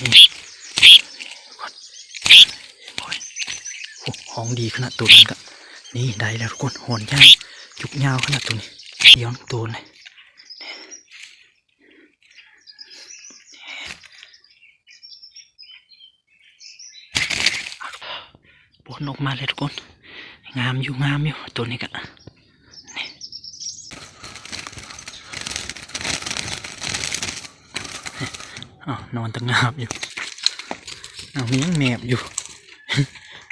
ນີ້ ໂອ້ຍ ຮ້ອງດີຂະໜາດໂຕນັ້ນກະ ນີ້ໄດ້ແລ້ວທຸກຄົນ. ຮ້ອນຍາວ ຈຸກຍາວຂະໜາດໂຕນີ້ ດຽວໂຕນີ້. ປົນອອກມາແລ້ວທຸກຄົນ. ງາມຢູ່ ງາມຢູ່ ໂຕນີ້ກະ ນີ້ ອ້າວ ນອນຕະງາບຢູ່. ອ້າວ ມັນຍັງແມບຢູ່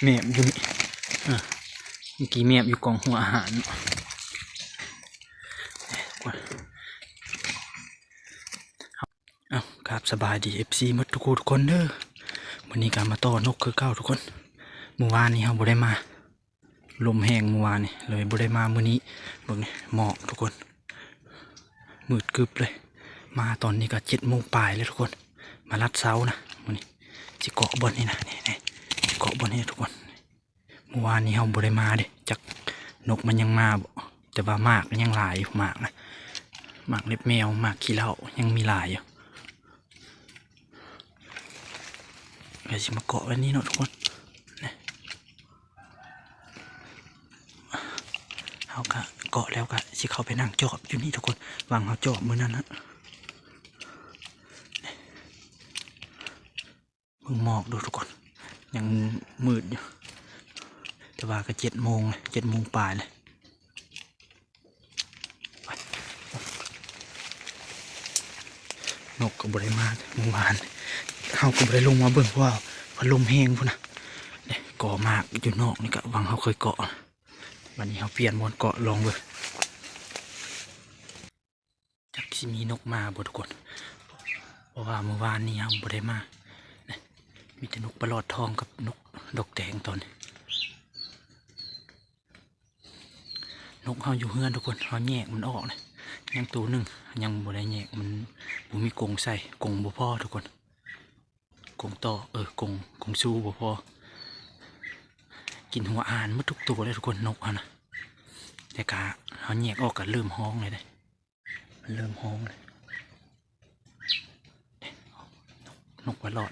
ແມບຢູ່ນີ້. ເອີ ເມື່ອກີ້ແມບຢູ່ກອງຫົວອາຫານເນາະ. ເອົາ ກາບສະບາຍດີ ເອັຟຊີ ໝົດທຸກຜູ້ທຸກຄົນເດີ. ມື້ນີ້ກະມາຕໍ່ນົກຄືເກົ່າທຸກຄົນ. ມື້ວານນີ້ເຮົາບໍ່ໄດ້ມາ ລົມແຮງມື້ວານນີ້ ເລີຍບໍ່ໄດ້ມາ. ມື້ນີ້ເບິ່ງນີ້ ໝອກທຸກຄົນ ມືດກຶບເລີຍ. ມາຕອນນີ້ກະເຈັດໂມງປາຍແລ້ວທຸກຄົນ. ມາລັດເຊົ້ານະ ມື້ນີ້ຊິເກາະບ່ອນນີ້ນະ ນີ້ໆ ຊິເກາະບ່ອນນີ້ທຸກຄົນ. ມື້ວານນີ້ເຮົາບໍ່ໄດ້ມາເດ້ ຈັກນົກມັນຍັງມາບໍ່ ແຕ່ວ່າໝາກມັນຍັງຫຼາຍຢູ່ ໝາກນະ ໝາກເລັບແມວ ໝາກຂີ້ເຫຼົ້າ ຍັງມີຫຼາຍຢູ່. ກະຊິມາເກາະໄວ້ນີ້ເນາະທຸກຄົນ. ນີ້ ເຮົາກະເກາະແລ້ວກະຊິເຂົ້າໄປນັ່ງຈອບຢູ່ນີ້ທຸກຄົນ. ຫວ່າງເຮົາຈອບມື້ນັ້ນນະ ເບິ່ງໝອກດູທຸກຄົນ ຍັງມືດຢູ່ ແຕ່ວ່າກະເຈັດໂມງ ເຈັດໂມງປາຍແລ້ວ. ນົກກະບໍ່ໄດ້ມາມື້ວານ ເຮົາກະບໍ່ໄດ້ລົງມາເບິ່ງ ເພາະວ່າພັດລົມແຮງພຸ້ນນະ. ນີ້ ກໍໝາກຢູ່ນອກນີ້ກະຫວ່າງເຮົາເຄີຍເກາະ. ບາດນີ້ເຮົາປ່ຽນບ່ອນເກາະລອງເບິ່ງ. ຈັກຊິມີນົກມາບໍ່ທຸກຄົນ ເພາະວ່າມື້ວານນີ້ເຮົາບໍ່ໄດ້ມາ. ນີ້ ມີແຕ່ນົກປະຫຼອດທອງກັບນົກດອກແຕງຕອນນີ້. ນົກເຮົາຢູ່ເຮືອນທຸກຄົນ ເຮົາແຍກມັນອອກນະ ຍັງໂຕໜຶ່ງຍັງບໍ່ໄດ້ແຍກ ມັນບໍ່ມີກົງໃສ່ ກົງບໍ່ພໍທຸກຄົນ. ກົງຕໍ່ ເອີ ກົງ ກົງຊູບໍ່ພໍ. ກິນຫົວອາຫານໝົດທຸກໂຕເລີຍທຸກຄົນ ນົກເຮົານະ. ແຕ່ກະເຮົາແຍກອອກກະເລີ່ມຮ້ອງເລີຍເດ້ ມັນເລີ່ມຮ້ອງເລີຍ. ນົກປະຫຼອດ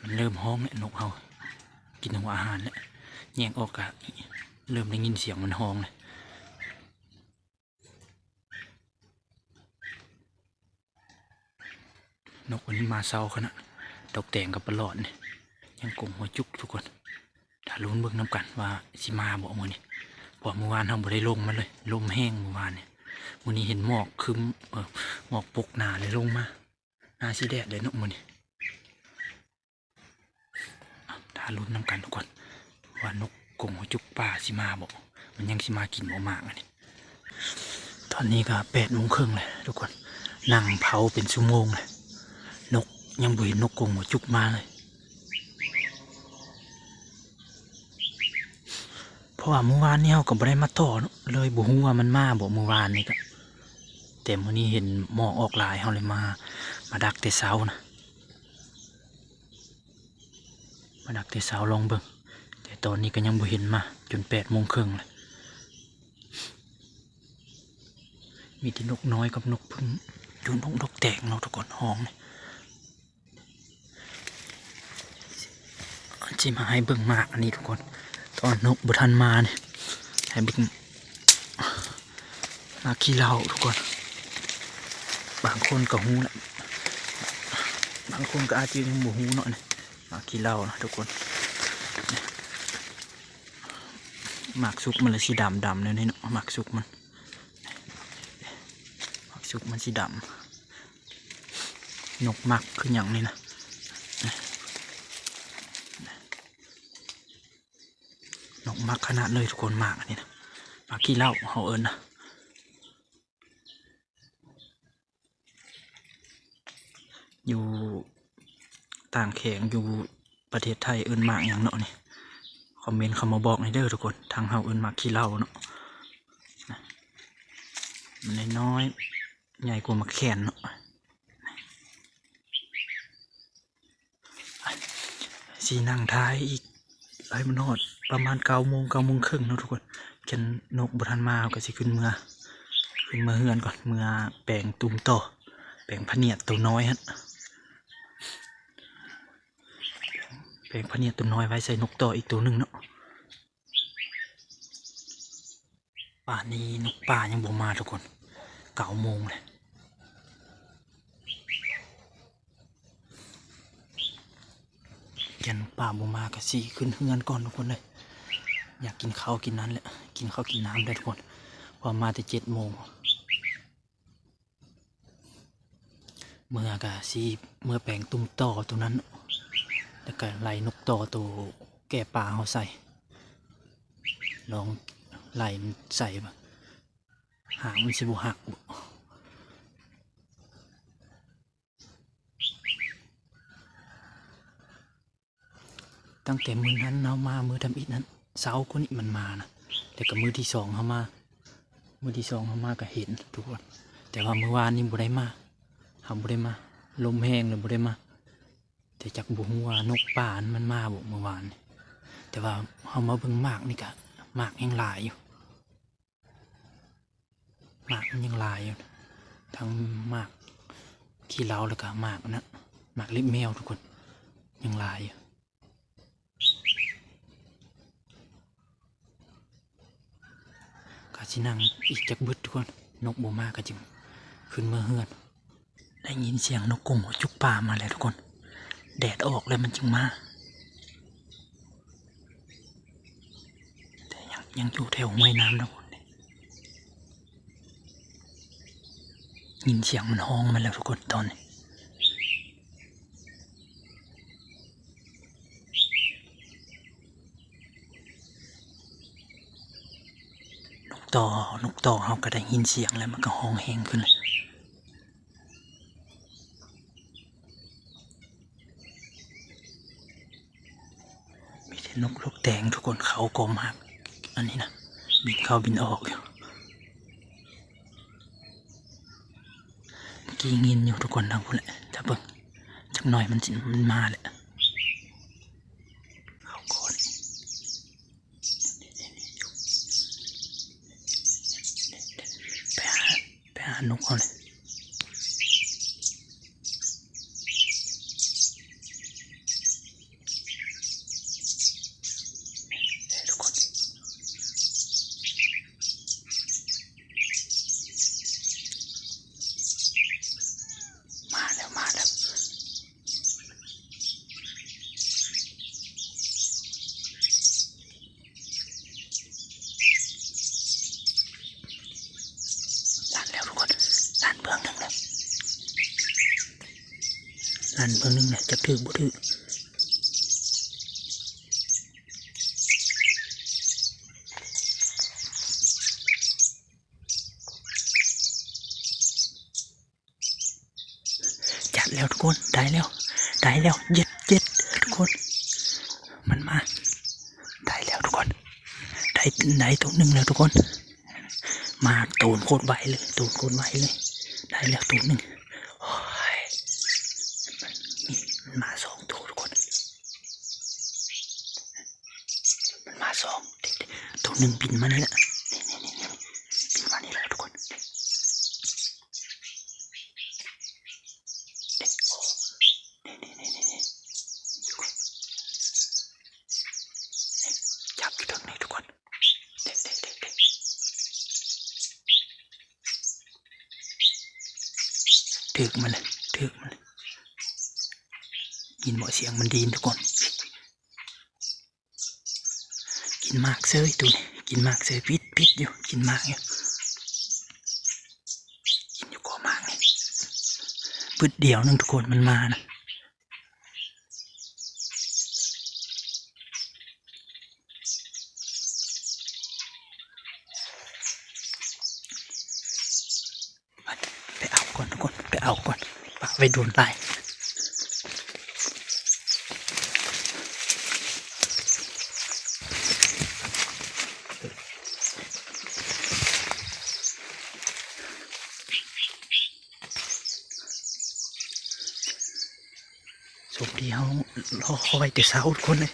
ມັນເລີ່ມຮ້ອງແລ້ວ ນົກເຮົາກິນຫົວອາຫານແລ້ວ ແຍກອອກກະເລີ່ມໄດ້ຍິນສຽງມັນຮ້ອງເລີຍ. ນົກອັນນີ້ມາເຊົ້າຂະໜາດ ດອກແຕງກັບປະຫຼອດນີ້ ຍັງກົງຫົວຈຸກທຸກຄົນ. ຖ້າລຸ້ນເບິ່ງນຳກັນວ່າຊິມາບໍ່ມື້ນີ້ ເພາະວ່າມື້ວານເຮົາບໍ່ໄດ້ລົງມາເລີຍ ລົມແຮງມື້ວານນີ້. ມື້ນີ້ເຫັນໝອກຄຶ້ມ ເອີ ໝອກປົກໜາເລີຍລົງມາ ໜ້າຊິແດດເລີຍເນາະມື້ນີ້. ຖ້າລຸ້ນນຳກັນທຸກຄົນ ວ່ານົກກົງຫົວຈຸກປ່າຊິມາບໍ່ ມັນຍັງຊິມາກິນບໍ່ໝາກອັນນີ້. ຕອນນີ້ກະແປດໂມງເຄິ່ງແລ້ວທຸກຄົນ ນັ່ງເຝົ້າເປັນຊົ່ວໂມງແລ້ວ ນົກ ຍັງບໍ່ເຫັນນົກກົງຫົວຈຸກມາເລີຍ. ເພາະວ່າມື້ວານນີ້ເຮົາກະບໍ່ໄດ້ມາຕໍ່ເນາະ ເລີຍບໍ່ຮູ້ວ່າມັນມາບໍ່ມື້ວານນີ້ກະ. ແຕ່ມື້ນີ້ເຫັນໝອກອອກຫຼາຍ ເຮົາເລີຍມາ ມາດັກແຕ່ເຊົ້ານະ ມາດັກແຕ່ເຊົ້າລອງເບິ່ງ. ແຕ່ຕອນນີ້ກະຍັງບໍ່ເຫັນມາ ຈົນແປດໂມງເຄິ່ງແລ້ວ. ມີແຕ່ນົກນ້ອຍກັບນົກເພິ່ງຢູ່ດົງດອກແຕງເນາະທຸກຄົນ ຮ້ອງນີ້. ຊິມາໃຫ້ເບິ່ງໝາກອັນນີ້ທຸກຄົນ ຕອນນົກບໍ່ທັນມານີ້ ໃຫ້ເບິ່ງໝາກຂີ້ເຫຼົ້າທຸກຄົນ. ບາງຄົນກະຮູ້ແຫຼະ ບາງຄົນກະອາດຈະຍັງບໍ່ຮູ້ເນາະ ນີ້ ໝາກຂີ້ເຫຼົ້ານະທຸກຄົນ. ໝາກສຸກມັນລະຊິດຳໆ ແນວນີ້ເນາະ ໝາກສຸກມັນ ໝາກສຸກມັນຊິດຳ. ນົກມັກຄືຫຍັງນີ້ນະ ນົກມັກຂະໜາດເລີຍທຸກຄົນ ໝາກອັນນີ້ນະ ໝາກຂີ້ເຫຼົ້າເຮົາເອີ້ນນະ. ຢູ່ຕ່າງແຂວງ ຢູ່ປະເທດໄທເອີ້ນໝາກຫຍັງເນາະນີ້ ຄອມເມັນເຂົ້າມາບອກແດ່ເດີທຸກຄົນ. ທາງເຮົາເອີ້ນໝາກຂີ້ເຫຼົ້າເນາະ ມັນນ້ອຍໆ ໃຫຍ່ກວ່າໝາກແຂ່ນເນາະ. ຊິນັ່ງຖ້າອີກ ໃຫ້ມັນຮອດປະມານເກົ້າໂມງ ເກົ້າໂມງເຄິ່ງເນາະທຸກຄົນ. ຄັນນົກບໍ່ທັນມາ ເຮົາກະຊິຂຶ້ນເມືອ ຂຶ້ນເມືອເຮືອນກ່ອນ ເມືອແປງຕຸ່ມຕໍ່ ແປງພະນຽດໂຕນ້ອຍຫັ້ນ. ງພະເນດຕົວນ້ອຍໄວ້ໃສ່ນົກຕໍ່ອີກຕົວໜຶ່ງເນາະ. ປ່ານນີ້ນົກປ່າຍັງບໍ່ມາທຸກຄົນ ເກົ້າໂມງແລ້ວ. ຢ້ານນົກປ່າບໍ່ມາກະຊິຂຶ້ນເຮືອນກ່ອນທຸກຄົນເອີຍ. ຢາກກິນເຂົ້າກິນນັ້ນແຫຼະ ກິນເຂົ້າກິນນ້ຳແລ້ວທຸກຄົນ ເພາະມາແຕ່ເຈັດໂມງ. ເມືອກະຊິເມືອແປງຕຸ່ມຕໍ່ໂຕນັ້ນ ແລ້ວກະໄລ່ນົກຕໍ່ໂຕແກ່ປ່າເຮົາໃສ່ ລອງໄລ່ມັນໃສ່ເບິ່ງ ຫາງມັນຊິບໍ່ຫັກບໍ. ຕັ້ງແຕ່ມື້ນັ້ນເຮົາມາ ມື້ທຳອິດນັ້ນ ເຊົ້າກວ່ານີ້ມັນມານະ ແລ້ວກໍມື້ທີສອງເຮົາມາ ມື້ທີສອງເຮົາມາກໍເຫັນທຸກຄົນ ແຕ່ວ່າມື້ວານນີ້ບໍ່ໄດ້ມາ ເຮົາບໍ່ໄດ້ມາ ລົມແຮງເລີຍບໍ່ໄດ້ມາ. ແຕ່ຈັກບໍ່ຮູ້ວ່ານົກປ່ານັ້ນມັນມາບໍ່ມື້ວານນີ້ ແຕ່ວ່າເຮົາມາເບິ່ງໝາກນີ້ກະ ໝາກຍັງຫຼາຍຢູ່. ໝາກມັນຍັງຫຼາຍຢູ່ ທັງໝາກຂີ້ເຫຼົ້າ ແລ້ວກະໝາກນັ້ນ ໝາກເລັບແມວທຸກຄົນ ຍັງຫຼາຍຢູ່. ກະຊິນັ່ງອີກຈັກບຶດທຸກຄົນ ນົກບໍ່ມາກະຈຶ່ງຂຶ້ນເມືອເຮືອນ. ໄດ້ຍິນສຽງນົກກົງຫົວຈຸກປ່າມາແລ້ວທຸກຄົນ ແດດອອກແລ້ວມັນຈຶ່ງມາ ແຕ່ຍັງ ຍັງຢູ່ແຖວຫ້ວຍນ້ຳທຸກຄົນ ໄດ້ຍິນສຽງມັນຮ້ອງມາແລ້ວທຸກຄົນຕອນນີ້. ນົກຕໍ່ ນົກຕໍ່ເຮົາກໍໄດ້ຍິນສຽງແລ້ວ ມັນກໍຮ້ອງແຮງຂຶ້ນເລີຍ. ມີແຕ່ນົກລູກແຕງທຸກຄົນ ເຂົ້າກໍມາກ ອັນນີ້ນະ ບິນເຂົ້າບິນອອກຢູ່. ເມື່ອກີ້ຍິນຢູ່ທຸກຄົນ ທາງພຸ້ນແຫຼະ ຖ້າເບິ່ງ ຈັກໜ່ອຍມັນຊິ ມັນມາແຫຼະ ເຂົ້າກ່ອນ. ໄປຫາ ໄປຫານົກເຮົາເລີຍ. ມາແລ້ວ ມາແລ້ວ. ສັ່ນແລ້ວທຸກຄົນ ສັ່ນເບື້ອງໜຶ່ງແລ້ວ ສັ່ນເບື້ອງໜຶ່ງແລ້ວ ຈັກຖືກບໍ່ຖືກ. ຈັດແລ້ວທຸກຄົນ ໄດ້ແລ້ວ ໄດ້ແລ້ວ ເຢັດ ເຢັດ ທຸກຄົນ ມັນມາ ໄດ້ແລ້ວທຸກຄົນ ໄດ້ ໄດ້ໂຕໜຶ່ງແລ້ວທຸກຄົນ ມາໂຕນໂຄດໄວເລີຍ ໂຕນໂຄດໄວເລີຍ ໄດ້ແລ້ວໂຕໜຶ່ງ. ໂອ້ຍ ມັນ ມັນມາສອງໂຕທຸກຄົນ ມັນມາສອງ ໂຕໜຶ່ງບິນມານີ້ແຫຼະ ນີ້ໆໆ ບິນມານີ້ແຫຼະທຸກຄົນ. ນີ້ໆໆໆ ນີ້ ຈັບຢູ່ເທິງນີ້ທຸກຄົນ ເດັກໆໆ ຖືກມັນແຫຼະ ຖືກມັນແຫຼະ ຍິນບໍ່ ສຽງມັນດີນທຸກຄົນ. ກິນໝາກເສີຍໂຕນີ້ ກິນໝາກເສີຍ ປິດ ປິດຢູ່ ກິນໝາກຢູ່ ກິນຢູ່ກໍໝາກນີ້ ບຶດດຽວໜຶ່ງທຸກຄົນ ມັນມານະ. ໄປເອົາກ່ອນທຸກຄົນ ໄປເອົາກ່ອນ ປະໄວ້ດົນຫຼາຍ. ໂຊກດີເຮົາລໍຄອຍແຕ່ເຊົ້າທຸກຄົນເອີຍ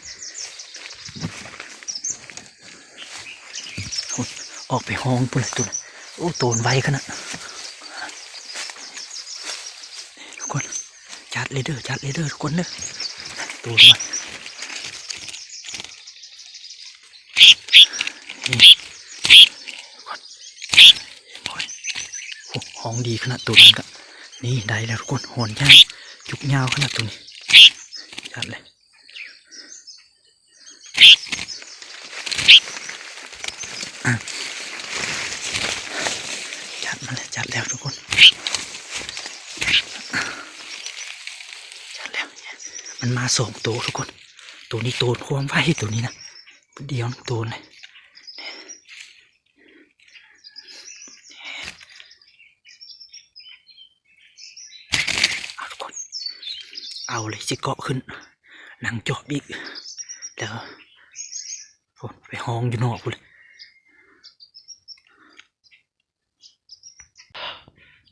ອອກໄປຮ້ອງພຸ້ນລະຕຸນ. ໂອ້ ໂຕນໄວຂະໜາດ ທຸກຄົນ ຈັດເລີຍເດີ ຈັດເລີຍເດີທຸກຄົນເດີ ໂຕນໄວ. ນີ້ ໂອ້ຍ ໂອ້ ຮ້ອງດີຂະໜາດໂຕນັ້ນກະ ນີ້ໄດ້ແລ້ວທຸກຄົນ. ຮ້ອນຍາວ ຈຸກຍາວຂະໜາດໂຕນີ້ ຈັດເລີຍ. ຈັດມາແລ້ວ ຈັດແລ້ວທຸກຄົນ ຈັດແລ້ວ. ມັນມາສອງໂຕທຸກຄົນ. ໂຕນີ້ໂຕນຄວາມໄວ ໂຕນີ້ນະ ດຽວໂຕນເລີຍ. ເອົາທຸກຄົນ ເອົາເລີຍ ຊິເກາະຂຶ້ນ ນັ່ງຈອບອີກ ແລ້ວ ໂອ້ ໄປຮ້ອງຢູ່ນອກພຸ້ນເລີຍ.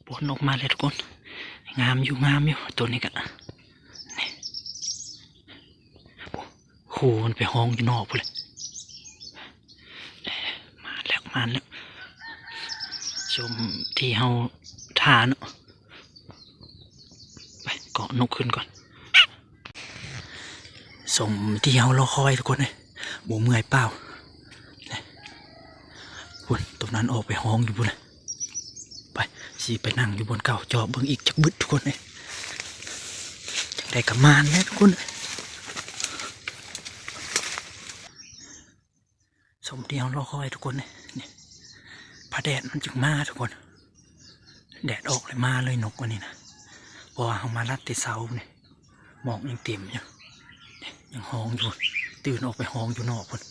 ໂອ້ ນົກມາແລ້ວທຸກຄົນ ງາມຢູ່ ງາມຢູ່ ໂຕນີ້ກະ ນີ້ ໂອ້ ມັນໄປຮ້ອງຢູ່ນອກພຸ້ນເລີຍ. ມາແລ້ວ ມາແລ້ວ ສົມທີ່ເຮົາຖ້າເນາະ. ໄປເກາະນົກຂຶ້ນກ່ອນ ສົມທີ່ເຮົາລໍຄອຍທຸກຄົນເອີຍ ບໍ່ເມື່ອຍເປົ່າ. ພຸ້ນ ໂຕນັ້ນອອກໄປຮ້ອງຢູ່ພຸ້ນນະ. ໄປ ຊິໄປນັ່ງຢູ່ບ່ອນເກົ່າ ຈອບເບິ່ງອີກຈັກບຶດທຸກຄົນເອີຍ. ຈັ່ງໃດກະມານແຫຼະທຸກຄົນເອີຍ. ສົມທີ່ເຮົາລໍຄອຍທຸກຄົນເອີຍ. ນີ້ ພະແດດມັນຈຶ່ງມາທຸກຄົນ ແດດອອກແລ້ວມາເລີຍນົກອັນນີ້ນະ. ເພາະວ່າເຮົາມາລັດແຕ່ເຊົ້ານີ້ ໝອກຍັງເຕັມຢູ່ ຍັງຮ້ອງຢູ່ ຕື່ນອອກໄປຮ້ອງຢູ່ນອກພຸ້ນ.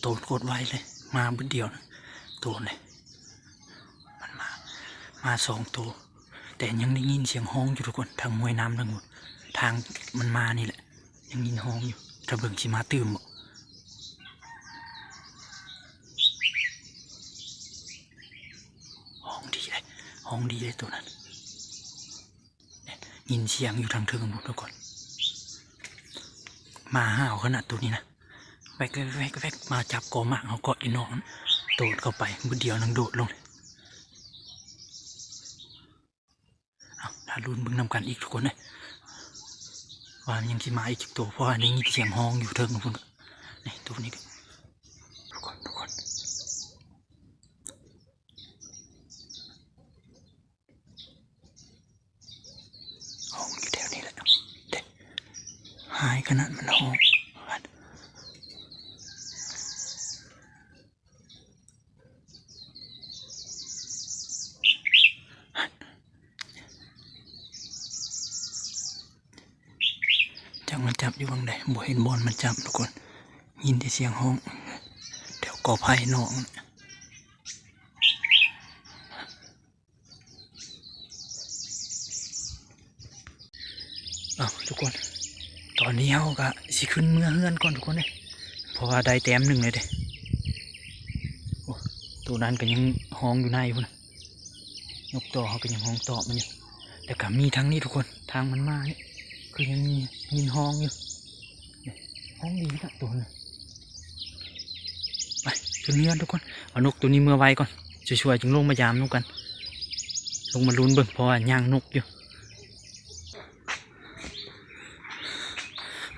ໂຕນໂຄດໄວເລີຍ ມາບຶດດຽວນະ ໂຕນເລີຍ. ມັນມາ ມາສອງໂຕ ແຕ່ຍັງໄດ້ຍິນສຽງຮ້ອງຢູ່ທຸກຄົນ ທາງຫ້ວຍນ້ຳທາງພຸ້ນ ທາງມັນມານີ້ແຫຼະ ຍັງຍິນຮ້ອງຢູ່. ຖ້າເບິ່ງຊິມາຕື່ມບໍ່. ຮ້ອງດີເດ້ ຮ້ອງດີເດ້ໂຕນັ້ນ. ຍິນສຽງຢູ່ທາງເທິງພຸ້ນທຸກຄົນ. ມາຫ້າວຂະໜາດໂຕນີ້ນະ ແວັກໆໆໆ ມາຈັບກໍໝາກເຮົາເກາະຢູ່ນອກ ໂດດເຂົ້າໄປບຶດດຽວໜຶ່ງໂດດລົງ. ເອົາ ຖ້າລຸ້ນເບິ່ງນຳກັນອີກທຸກຄົນເອີຍ ວ່າມັນຍັງຊິມາອີກຈັກໂຕ ເພາະວ່າໄດ້ຍິນສຽງຮ້ອງຢູ່ເທິງພຸ້ນ. ນີ້ ໂຕນີ້ກະ ທຸກຄົນ ທຸກຄົນ ຮ້ອງຢູ່ແຖວນີ້ແຫຼະເດ້ ຮ້າຍຂະໜາດມັນຮ້ອງ. ຈັກມັນຈັບຢູ່ຫວ່າງໃດ ບໍ່ເຫັນບ່ອນມັນຈັບທຸກຄົນ ຍິນແຕ່ສຽງຮ້ອງແຖວກໍໄຜ່ນອກ. ເອົາທຸກຄົນ ຕອນນີ້ເຮົາກະຊິຂຶ້ນເມືອເຮືອນກ່ອນທຸກຄົນເອີຍ ເພາະວ່າໄດ້ແຕ້ມໜຶ່ງແລ້ວເດ້. ໂອ້ ໂຕນັ້ນກະຍັງຮ້ອງຢູ່ໃນພຸ້ນນະ ນົກຕໍ່ເຮົາກະຍັງຮ້ອງຕອບມັນຢູ່. ແລ້ວກະມີທາງນີ້ທຸກຄົນ ທາງມັນມານີ້ ຄືຍັງມີຍິນຮ້ອງຢູ່. ຮ້ອງດີຂະໜາດໂຕນີ້. ໄປ ຂຶ້ນເຮືອນທຸກຄົນ ເອົານົກໂຕນີ້ເມືອໄວ້ກ່ອນ ຊ່ວຍໆ ຈຶ່ງລົງມາຢາມນຳກັນ ລົງມາລຸ້ນເບິ່ງ ເພາະວ່າຍ່າງນົກຢູ່.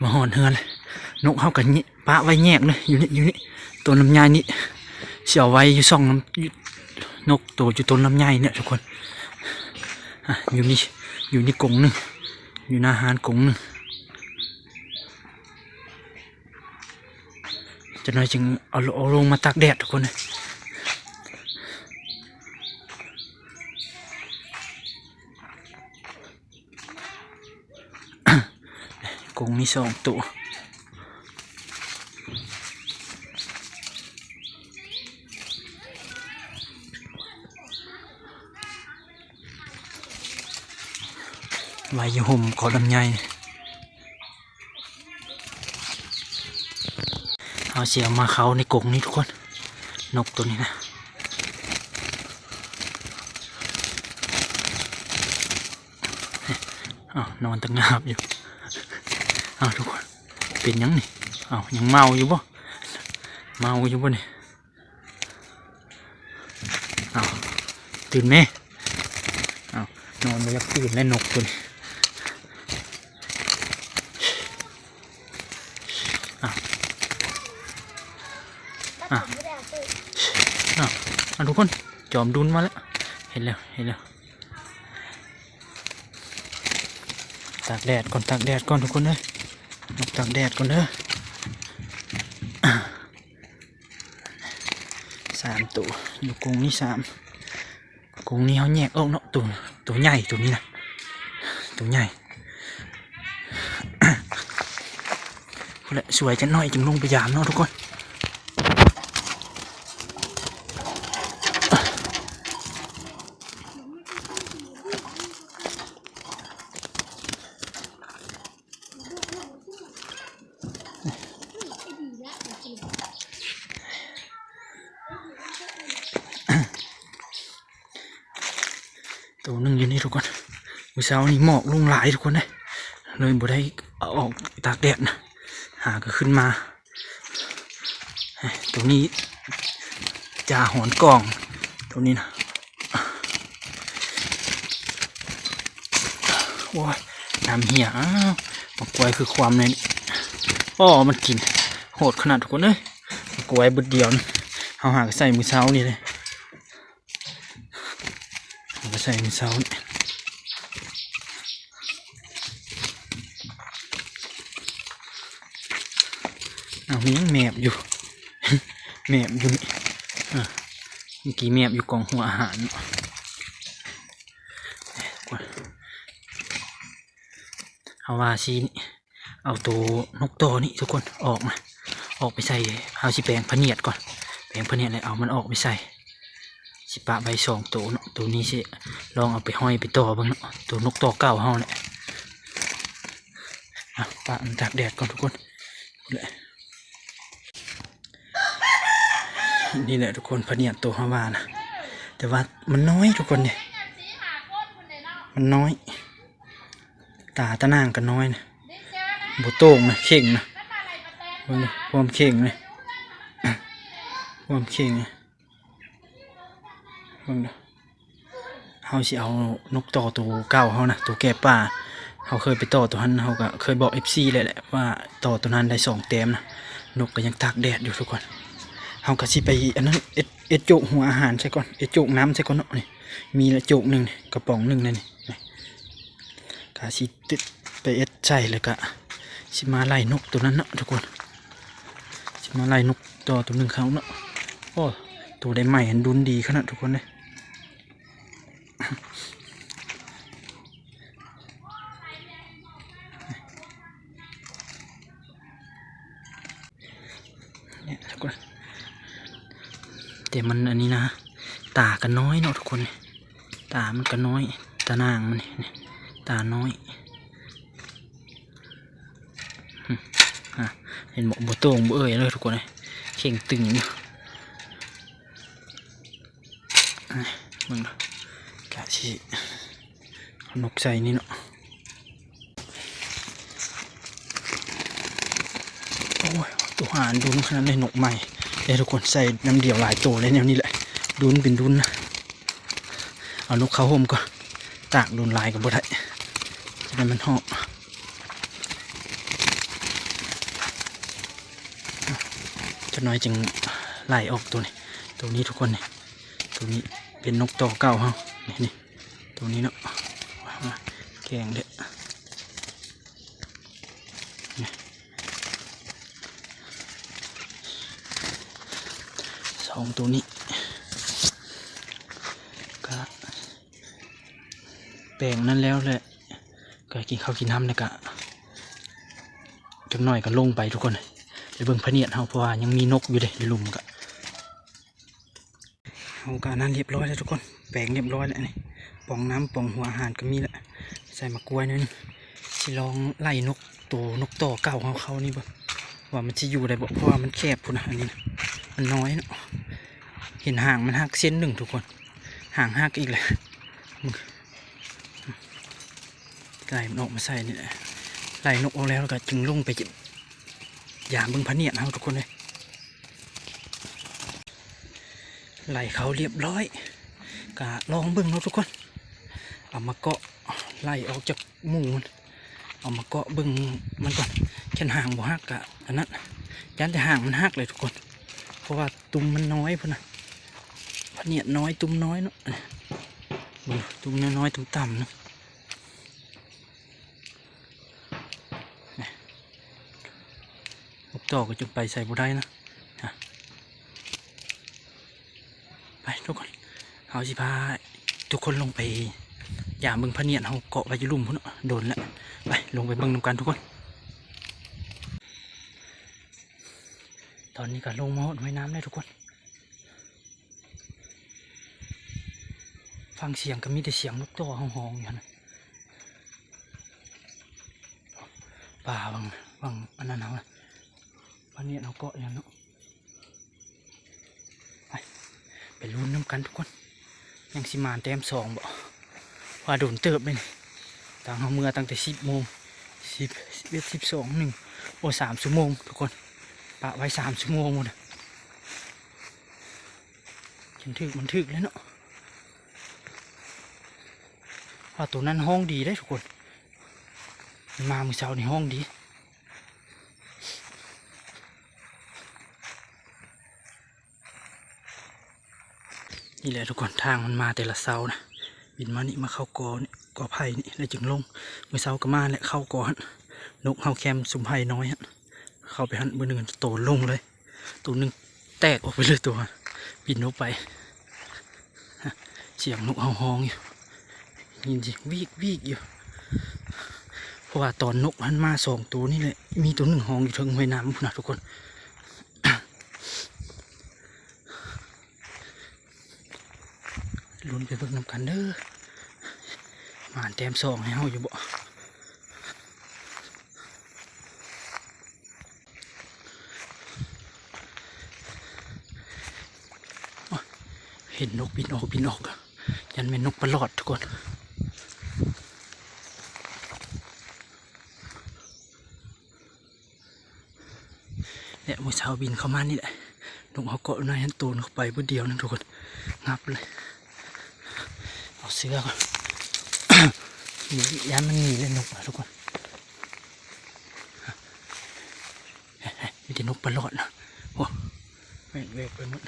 ມາຮອດເຮືອນແລ້ວ ນົກເຮົາກະປະໄວ້ແຍກເລີຍ ຢູ່ນີ້ ຢູ່ນີ້ ຕົ້ນລຳໄຍນີ້ ຊິເອົາໄວ້ຢູ່ຊ່ອງນຳ ນົກໂຕຢູ່ຕົ້ນລຳໄຍນີ້ທຸກຄົນ. ອ່ະ ຢູ່ນີ້ ຢູ່ນີ້ກົງໜຶ່ງ ຢູ່ໜ້າຮ້ານກົງໜຶ່ງ. ຈັກໜ້ອຍຈຶ່ງເອົາ ເອົາລົງມາຕາກແດດທຸກຄົນເອີຍ. ກົງມີສອງໂຕ ໄວ້ຢູ່ຮົ່ມກໍລຳໄຍ. ເຮົາຊິເອົາມາເຂົ້າໃນກົງນີ້ທຸກຄົນ ນົກໂຕນີ້ນະ. ອ້າວ ນອນຕະງາບຢູ່. ອ້າວ ທຸກຄົນ ເປັນຫຍັງນີ້? ອ້າວ ຍັງເມົາຢູ່ບໍ່? ເມົາຢູ່ບໍ່ນີ້? ເອົາ ຕື່ນແມ້. ເອົາ ນອນບໍ່ຢາກຕື່ນແລ້ວນົກໂຕນີ້. ອ່ະ ອ່ະ ອ່ະ ທຸກຄົນ ຈອມດຸນມາແລ້ວ ເຫັນແລ້ວ ເຫັນແລ້ວ ຕາກແດດກ່ອນ ຕາກແດດກ່ອນທຸກຄົນເອີຍ ຕາກແດດກ່ອນເດີ ສາມໂຕ ຢູ່ກົງນີ້ສາມ ກົງນີ້ເຮົາແຍກອອກເນາະ ໂຕ ໂຕໃຫຍ່ໂຕນີ້ນະ ໂຕໃຫຍ່ ພຸ້ນແຫຼະ ສວຍຈັກໜ້ອຍຈຶ່ງລົງໄປຢາມເນາະທຸກຄົນ. ໂຕໜຶ່ງຢູ່ນີ້ທຸກຄົນ ມື້ເຊົ້ານີ້ໝອກລົງຫຼາຍທຸກຄົນເອີຍ ເລີຍບໍ່ໄດ້ເອົາອອກຕາກແດດນະ ຫາກໍຂຶ້ນມາ ໂຕນີ້ຈາຫອນກ່ອງ ໂຕນີ້ນະ ໂອ້ຍ ນ້ຳເຫຍ ອ້າວ ໝາກກ້ວຍຄືຄວາມໃນນີ້ ອໍ ມັນກິນ ໂຫດຂະໜາດທຸກຄົນເອີຍ ໝາກກ້ວຍບຶດດຽວນີ້ ເຮົາຫາກໍໃສ່ມື້ເຊົ້ານີ້ເດ້ ເອົາໄປໃສ່ມື້ເຊົ້ານີ້ ເອົາ ມີຫຍັງແມບຢູ່ ແມບຢູ່ນີ້ ອ່າ ເມື່ອກີ້ແມບຢູ່ກອງຫົວອາຫານເນາະ ເຮົາວ່າຊິ ເອົາໂຕນົກຕໍ່ນີ້ທຸກຄົນອອກນະ ອອກໄປໃສ່ ເຮົາຊິແປງພະນຽດກ່ອນ ແປງພະນຽດແລ້ວເອົາມັນອອກໄປໃສ່ ຊິປະໄວ້ສອງໂຕເນາະ ໂຕນີ້ຊິລອງເອົາໄປຫ້ອຍໄປຕໍ່ເບິ່ງເນາະ ໂຕນົກຕໍ່ເກົ່າເຮົາແຫຼະ ອ່ະ ປະມັນຕາກແດດກ່ອນທຸກຄົນ ພຸ້ນແຫຼະ. ນີ້ແຫຼະທຸກຄົນ ພະນຽດໂຕເຮົາວ່ານະ ແຕ່ວ່າມັນນ້ອຍທຸກຄົນເດ້ ມັນນ້ອຍ ຕາຕະໜ່າງກໍນ້ອຍນະ ບໍ່ໂຕ່ງນະ ເຄັ່ງນະ ເບິ່ງດູ ຄວາມເຄັ່ງນະ ຄວາມເຄັ່ງນະ ເບິ່ງດູ. ເຮົາຊິເອົານົກຕໍ່ໂຕເກົ່າເຮົານະ ໂຕແກະປ່າ ເຮົາເຄີຍໄປຕໍ່ໂຕຫັ້ນ ເຮົາກໍເຄີຍບອກເອັຟຊີແລ້ວແຫຼະວ່າຕໍ່ໂຕນັ້ນໄດ້ສອງແຕ້ມນະ ນົກກໍຍັງຕາກແດດຢູ່ທຸກຄົນ ເຮົາກໍຊິໄປອັນນັ້ນ ເອັດ ເອັດໂຈກຫົວອາຫານໃສ່ກ່ອນ ເອັດໂຈກນ້ຳໃສ່ກ່ອນເນາະ ນີ້ ມີລະໂຈກໜຶ່ງ ກະປ໋ອງໜຶ່ງນະນີ້ ນີ້ ກະຊິຕິດໄປເອັດໃສ່ ແລ້ວກະຊິມາໄລ່ນົກໂຕນັ້ນເນາະທຸກຄົນ ຊິມາໄລ່ນົກຕໍ່ໂຕໜຶ່ງເຂົ້າເນາະ ໂອ້ ໂຕໄດ້ໃໝ່ຫັ້ນດຸນດີຂະໜາດທຸກຄົນເດ້. ນີ້ທຸກຄົນ ແຕ່ມັນອັນນີ້ນະ ຕາກໍນ້ອຍເນາະທຸກຄົນ ຕາມັນກໍນ້ອຍ ຕາໜ່າງມັນນີ້ ຕານ້ອຍ ອາ ເຫັນບໍ່ ບໍ່ໂຕ່ງບໍ່ເອີ່ຍເລີຍທຸກຄົນເອີຍ ເຄັ່ງຕຶງຢູ່. ເບິ່ງເນາະ ກະຊິເອົານົກໃສ່ນີ້ເນາະ ໂອ້ຍ ໂຕຫາດຸນຂະໜາດເລີຍ ນົກໃໝ່ເດ້ທຸກຄົນ ໃສ່ນຳດຽວຫຼາຍໂຕເລີຍ ແນວນີ້ແຫຼະ ດຸນເປັນດຸນນະ ເອົານົກເຂົ້າຮົ່ມກ່ອນ ຕາກດົນຫຼາຍກໍບໍ່ໄດ້ ຈະໄດ້ມັນຮ້ອນ ຈັກໜ້ອຍຈຶ່ງໄລ່ອອກໂຕນີ້ ໂຕນີ້ທຸກຄົນນີ້ ໂຕນີ້ເປັນນົກຕໍ່ເກົ່າເຮົາ ນີ້ ນີ້ ໂຕນີ້ເນາະ ແກງເດ້ ນີ້ ສອງໂຕນີ້ ກະ ແປງນັ້ນແລ້ວແຫຼະ ກໍກິນເຂົ້າກິນນ້ຳ ແລ້ວກະຈັກໜ້ອຍກໍລົງໄປທຸກຄົນ ໄປເບິ່ງພະນຽດເຮົາ ເພາະວ່າຍັງມີນົກຢູ່ເດ້ ຢູ່ລຸ່ມ ກະ ເຮົາກະອັນນັ້ນຮຽບຮ້ອຍແລ້ວທຸກຄົນ ແປງຮຽບຮ້ອຍແລ້ວນີ້ ປ່ອງນ້ຳ ປ່ອງຫົວອາຫານກໍມີແລ້ວ ໃສ່ໝາກກ້ວຍໜ້ອຍໜຶ່ງ ຊິລອງໄລ່ນົກ ໂຕນົກຕໍ່ເກົ່າເຮົາເຂົ້ານີ້ເບິ່ງ ວ່າມັນຊິຢູ່ໄດ້ບໍ່ ເພາະວ່າມັນແຄບພຸ້ນນະ ອັນນີ້ນະ ມັນນ້ອຍເນາະ ເຫັນຫາງມັນຫັກເສັ້ນໜຶ່ງທຸກຄົນ ຫາງຫັກອີກແລ້ວ ໄລ່ມັນອອກມາໃສ່ນີ້ແຫຼະ ໄລ່ນົກອອກແລ້ວ ແລ້ວກໍຈຶ່ງລົງໄປຢາມເບິ່ງພະນຽດເຮົາທຸກຄົນເອີຍ ໄລ່ເຂົ້າຮຽບຮ້ອຍ ກະລອງເບິ່ງເນາະທຸກຄົນ ເອົາມາເກາະໄລ່ອອກຈາກໝູ່ມັນ ເອົາມາເກາະເບິ່ງມັນກ່ອນ ຄັນຫາງບໍ່ຫັກກະອັນນັ້ນ ຢ້ານແຕ່ຫາງມັນຫັກເລີຍທຸກຄົນ ເພາະວ່າຕຸ່ມມັນນ້ອຍພຸ້ນນະ ພະນຽດນ້ອຍ ຕຸ່ມນ້ອຍເນາະ ເບິ່ງ ຕຸ່ມນ້ອຍໆ ຕຸ່ມຕ່ຳນະ. ນົກຕໍ່ກໍຈົນໄປໃສບໍ່ໄດ້ນະ. ໄປທຸກຄົນ ເຮົາຊິພາທຸກຄົນລົງໄປຢາມເບິ່ງພະນຽດເຮົາເກາະໄວ້ຢູ່ລຸ່ມພຸ້ນເນາະ ດົນແລ້ວ. ໄປ ລົງໄປເບິ່ງນຳກັນທຸກຄົນ. ຕອນນີ້ກໍລົງມາຮອດຫ້ວຍນ້ຳແລ້ວທຸກຄົນ. ຟັງສຽງກໍມີແຕ່ສຽງນົກຕໍ່ຮ້ອງໆ ຢູ່ຫັ້ນນະ. ປາຫວ່າງ ຫວ່າງອັນນັ້ນເຮົານະ ພະນຽດເຮົາເກາະຢູ່ຫັ້ນເນາະ. ໄປ ໄປລຸ້ນນຳກັນທຸກຄົນ ຍັງຊິມານແຕ້ມສອງບໍ່? ວ່າດົນເຕີບເດ້ນີ້ ຕັ້ງເຮົາເມືອຕັ້ງແຕ່ສິບໂມງ ສິບ ສິບເອັດ ສິບສອງ ໜຶ່ງ ໂອ້ ສາມຊົ່ວໂມງທຸກຄົນ ປະໄວ້ສາມຊົ່ວໂມງພຸ້ນນະ. ຄັນຖືກມັນຖືກແລ້ວເນາະ ວ່າໂຕນັ້ນຮ້ອງດີເດ້ທຸກຄົນ ມັນມາມື້ເຊົ້ານີ້ຮ້ອງດີ. ນີ້ແຫຼະທຸກຄົນ ທາງມັນມາແຕ່ລະເຊົ້ານະ ບິນມານີ້ ມາເຂົ້າກໍນີ້ ກໍໄຜ່ນີ້ ແລ້ວຈຶ່ງລົງ. ມື້ເຊົ້າກໍມາແຫຼະ ເຂົ້າກໍຫັ້ນ ນົກເຮົາແຄມຊຸມໄຜ່ນ້ອຍຫັ້ນ ເຂົ້າໄປຫັ້ນ ມື້ໜຶ່ງໂຕລົງເລີຍ ໂຕໜຶ່ງແຕກອອກໄປເລີຍ ໂຕຫັ້ນບິນອອກໄປ. ສຽງນົກເຮົາຮ້ອງຢູ່ ຍິນສຽງວີກໆ ຢູ່ ເພາະວ່າຕອນນົກຫັ້ນມາສອງໂຕນີ້ແຫຼະ ມີໂຕໜຶ່ງຮ້ອງຢູ່ເທິງຫ້ວຍນ້ຳພຸ້ນນະທຸກຄົນ. ລຸ້ນໄປເບິ່ງນຳກັນເດີ ມາແຕ້ມສອງໃຫ້ເຮົາຢູ່ບໍ່? ເຫັນນົກບິນອອກ ບິນອອກ ຢ້ານແມ່ນນົກປະຫຼອດທຸກຄົນ. ແລະ ມື້ເຊົ້າບິນເຂົ້າມານີ້ແຫຼະ ນົກເຮົາເກາະຢູ່ໃນຫັ້ນໂຕນເຂົ້າໄປບຶດດຽວໜຶ່ງທຸກຄົນ ງັບເລີຍ. ເອົາເສື້ອກ່ອນ ຢ້ານມັນໜີເລີຍນົກນະທຸກຄົນ. ມີແຕ່ນົກປະຫຼອດນະ ໂອ້ ແຫວກໆ ໄປໝົດ.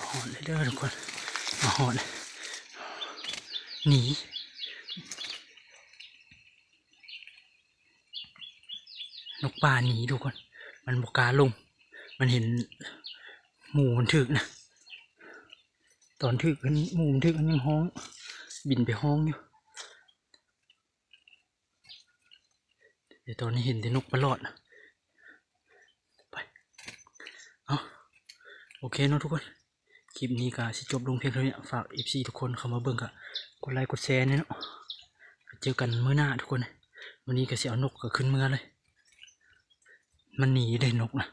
ຮອດແລ້ວເດີທຸກຄົນ ມາຮອດແລ້ວ ໜີ ນົກປ່າໜີທຸກຄົນ ມັນບໍ່ກ້າລົງ ມັນເຫັນໝູມັນຖືກນະ ຕອນຖືກ ໝູມັນຖືກມັນຍັງຮ້ອງ ບິນໄປຮ້ອງຢູ່. ແຕ່ຕອນນີ້ເຫັນແຕ່ນົກປະຫຼອດນະ ໄປ ເອົາ ໂອເຄເນາະທຸກຄົນ ຄລິບນີ້ກໍຊິຈົບລົງພຽງເທົ່ານີ້ ຝາກເອັຟຊີທຸກຄົນເຂົ້າມາເບິ່ງ ກໍກົດໄລກົດແຊແດ່ເນາະ ເຈີກັນມື້ໜ້າທຸກຄົນ. ມື້ນີ້ກໍຊິເອົານົກກໍຂຶ້ນເມືອເລີຍ ມັນໜີເດ້ນົກນະ.